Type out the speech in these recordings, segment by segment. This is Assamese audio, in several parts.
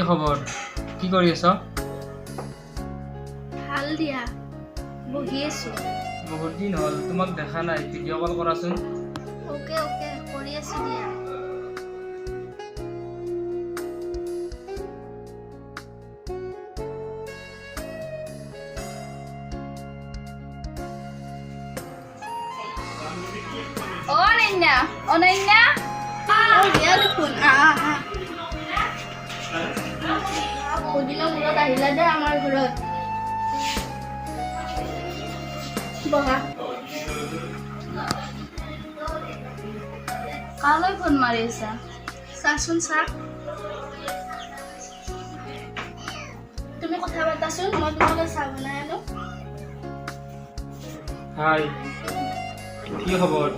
কি খবৰ? কি কৰি আছ? ভাল দিয়া, বহি আছো। বহুত দিন হ'ল তোমাক দেখা নাই, ভিডিঅ' কল কৰাচোন। অ'কে অ'কে, কৰি আছো দিয়া। অনন্যা, অনন্যা। অ দিয়া দেখোন, আহ আহ আহ। বহুত দিনৰ মূৰত আহিলা দে আমাৰ ঘৰত। বহা। কালৈ ফোন মাৰি আছা? চাচোন চাহ। তুমি কথা পাতাচোন, মই তোমালৈ চাহ বনাই আনো। হাই, কি খবৰ?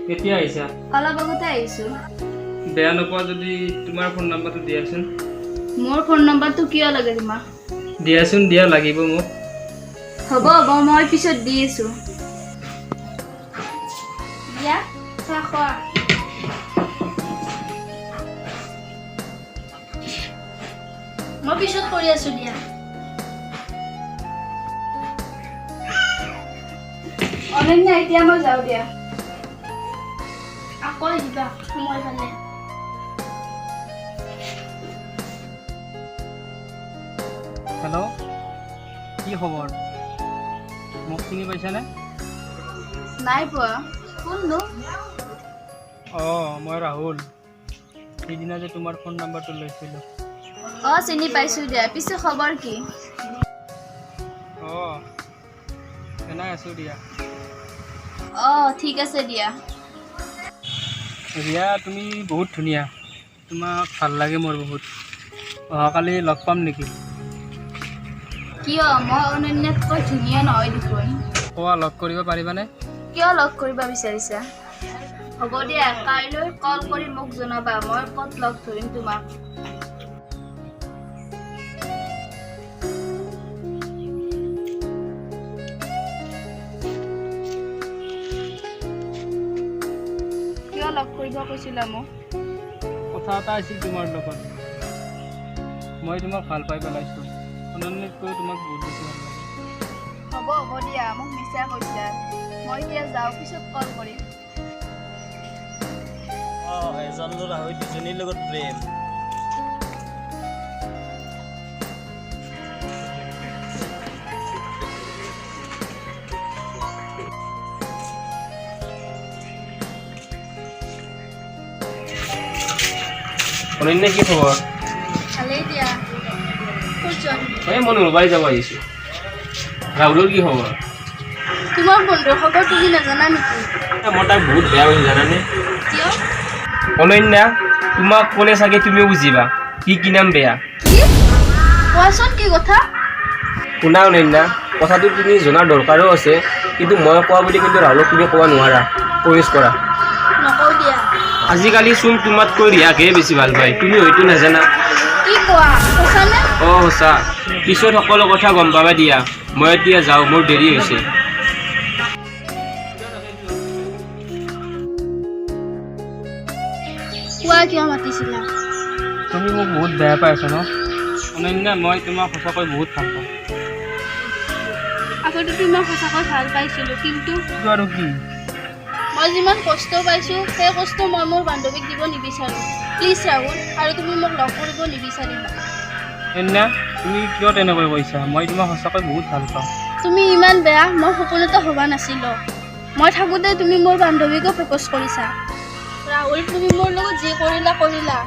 কেতিয়া আহিছা? অলপ আগতে আহিছো। বেয়া নোপোৱা যদি তোমাৰ ফোন নাম্বাৰটো দিয়াচোন। মোৰ ফোন নম্বৰটো কিয় লাগে তোমাক? দিয়াচোন, দিয়া, লাগিব মোক। হ'ব হ'ব, মই পিছত দি আছো। দিয়া, চাহ খোৱা। মই পিছত কৰি আছো দিয়া। অনন্যা, এতিয়া মই যাওঁ দিয়া। আকৌ আহিবা সময় পালে। হেল্ল', কি খবৰ? মোক চিনি পাইছানে? নাই পোৱা, কোননো? অঁ, মই ৰাহুল, সিদিনা যে তোমাৰ ফোন নাম্বাৰটো লৈছিলোঁ। অ, চিনি পাইছো দিয়া। পিছে খবৰ কি? অঁ, এনেই আছোঁ দিয়া। অ, ঠিক আছে দিয়া। ৰিয়া, তুমি বহুত ধুনীয়া, তোমাক ভাল লাগে মোৰ বহুত। অহাকালি লগ পাম নেকি? কিয়, মই অনন্যাতকৈ ধুনীয়া নহয় দেখোন। কোৱা, লগ কৰিব পাৰিবানে? কিয় লগ কৰিব বিচাৰিছা? হ'ব দিয়া, কাইলৈ কল কৰি মোক জনাবা, মই ক'ত লগ ধৰিম তোমাক। কিয় লগ কৰিব কৈছিলা মোক? কথা এটা আছিল তোমাৰ লগত। মই তোমাক ভাল পাই পেলাইছোঁ। অনন্যাতকৈ তোমাক বহুত বেছি ভাল লাগে। হ'ব হ'ব দিয়া, মোক মিছা কৈছা। মই এতিয়া যাওঁ, পিছত কল কৰিম। অঁ, এজন ল'ৰা হৈ দুজনীৰ লগত প্ৰেম। অনন্যা, কি খবৰ? ভালেই দিয়া। ক'ত যোৱা তুমি? এই মই নলবাৰী যাব আহিছোঁ। ৰাহুলৰ কি খবৰ? তোমাৰ বন্ধুৰ খবৰ তুমি নাজানা নেকি? এ, মই তাক বহুত বেয়া পাইছোঁ, জানানে? কিয়? অনন্যা, তোমাক ক'লে চাগে তুমিও বুজিবা কি কি নাম বেয়া। কি? কোৱাচোন, কি কথা? শুনা অনন্যা, কথাটো তুমি জনাৰ দৰকাৰো আছে, কিন্তু মই কোৱা বুলি কিন্তু ৰাহুলক তুমি ক'ব নোৱাৰা। প্ৰমিছ কৰা। নকওঁ দিয়া। আজিকালি চোন তোমাতকৈ ৰিয়াকহে বেছি ভাল পায়, তুমি হয়তো নাজানা। কি কোৱা, সঁচানে? অঁ, সঁচা। পিছত সকলো কথা গম পাবা দিয়া। মই এতিয়া যাওঁ, মোৰ দেৰি হৈছে। কোৱা, কিয় মাতিছিলা? তুমি মোক বহুত বেয়া পাই আছা ন? অনন্যা, মই তোমাক সঁচাকৈ বহুত ভাল পাওঁ। আগতে তোমাক সঁচাকৈ ভাল পাইছিলোঁ, কিন্তু কিন্তু আৰু কি? মই যিমান কষ্ট পাইছোঁ, সেই কষ্ট মই মোৰ বান্ধৱীক দিব নিবিচাৰোঁ। প্লিজ ৰাহুল, আৰু তুমি মোক লগ কৰিব নিবিচাৰিবা। অনন্যা, তুমি কিয় তেনেকৈ কৈছা? মই তোমাক সঁচাকৈ বহুত ভাল পাওঁ। তুমি ইমান বেয়া মই সপোনতো ভবা নাছিলোঁ। মই থাকোঁতে তুমি মোৰ বান্ধৱীকো প্ৰপ'জ কৰিছা। ৰাহুল, তুমি মোৰ লগত যি কৰিলা কৰিলা,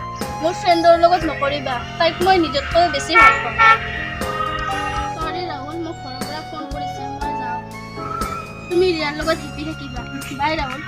মোৰ ফ্ৰেণ্ডৰ লগত নকৰিবা। তাইক মই নিজতকৈ বেছি ভাল পাওঁ। চৰি ৰাহুল, মোক ঘৰৰ পৰা ফোন কৰিছে, মই যাওঁ। তুমি ৰিয়াৰ লগত হেপী থাকিবা। বাই ৰাহুল।